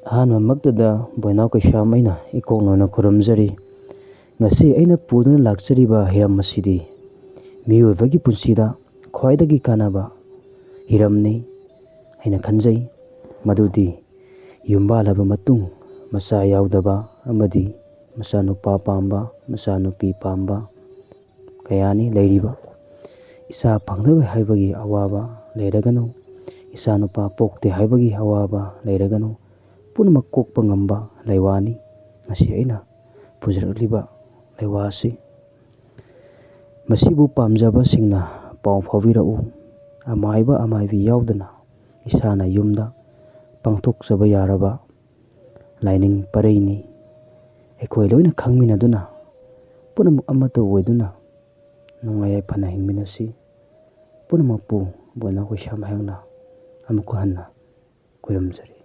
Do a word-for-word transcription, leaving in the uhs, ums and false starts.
ꯑꯍꯥꯟꯕꯃꯛꯇꯗ ꯕꯣꯏꯅꯥꯎ ꯀꯩꯁꯥꯝ ꯑꯩꯅ ꯏꯀꯣꯛ ꯅꯧꯅ ꯈꯨꯔꯨꯝꯖꯔꯤ꯫ ꯉꯁꯤ ꯑꯩꯅ ꯄꯨꯗꯨꯅ ꯂꯥꯛꯆꯔꯤꯕ ꯍꯤꯔꯝ ꯑꯁꯤꯗꯤ ꯃꯤꯑꯣꯏꯕꯒꯤ ꯄꯨꯟꯁꯤꯗ ꯈ꯭ꯋꯥꯏꯗꯒꯤ ꯀꯥꯟꯅꯕ ꯍꯤꯔꯝꯅꯤ ꯍꯥꯏꯅ ꯈꯟꯖꯩ꯫ ꯃꯗꯨꯗꯤ ꯌꯨꯝ ꯄꯥꯜꯂꯕ ꯃꯇꯨꯡ ꯃꯆꯥ ꯌꯥꯎꯗꯕ ꯑꯃꯗꯤ ꯃꯆꯥꯅꯨꯄꯥ ꯄꯥꯝꯕ, ꯃꯆꯥꯅꯨꯄꯤ ꯄꯥꯝꯕ ꯀꯌꯥꯅꯤ ꯂꯩꯔꯤꯕ꯫ ꯏꯆꯥ ꯐꯪꯗꯕ ꯍꯥꯏꯕꯒꯤ ꯑꯋꯥꯕ ꯂꯩꯔꯒꯅꯨ, ꯏꯆꯥꯅꯨꯄꯥ ꯄꯣꯛꯇꯦ ꯍꯥꯏꯕꯒꯤ ꯑꯋꯥꯕ ꯂꯩꯔꯒꯅꯨ, ꯄꯨꯝꯅꯃꯛ ꯀꯣꯛꯄ ꯉꯝꯕ ꯂꯩꯋꯥꯅꯤ ꯉꯁꯤ ꯑꯩꯅ ꯄꯨꯖꯔꯛꯂꯤꯕ ꯂꯩꯋꯥ ꯑꯁꯤ꯫ ꯃꯁꯤꯕꯨ ꯄꯥꯝꯖꯕꯁꯤꯡꯅ ꯄꯥꯎ ꯐꯥꯎꯕꯤꯔꯛꯎ꯫ ꯑꯃꯥꯏꯕ ꯑꯃꯥꯏꯕꯤ ꯌꯥꯎꯗꯅ ꯏꯁꯥꯅ ꯌꯨꯝꯗ ꯄꯥꯡꯊꯣꯛꯆꯕ ꯌꯥꯔꯕ ꯂꯥꯏꯅꯤꯡ ꯄꯔꯩꯅꯤ꯫ ꯑꯩꯈꯣꯏ ꯂꯣꯏꯅ ꯈꯪꯃꯤꯟꯅꯗꯨꯅ ꯄꯨꯝꯅꯃꯛ ꯑꯃꯠꯇ ꯑꯣꯏꯗꯨꯅ ꯅꯨꯡꯉꯥꯏ ꯌꯥꯏꯐꯅ ꯍꯤꯡꯃꯤꯟꯅꯁꯤ꯫ ꯄꯨꯝꯅꯃꯛꯄꯨ ꯕꯣꯏꯅꯥꯎ ꯀꯩꯁꯥꯝ ꯍꯥꯛꯅ ꯑꯃꯨꯛꯀ ꯍꯟꯅ ꯈꯨꯔꯨꯝꯖꯔꯤ꯫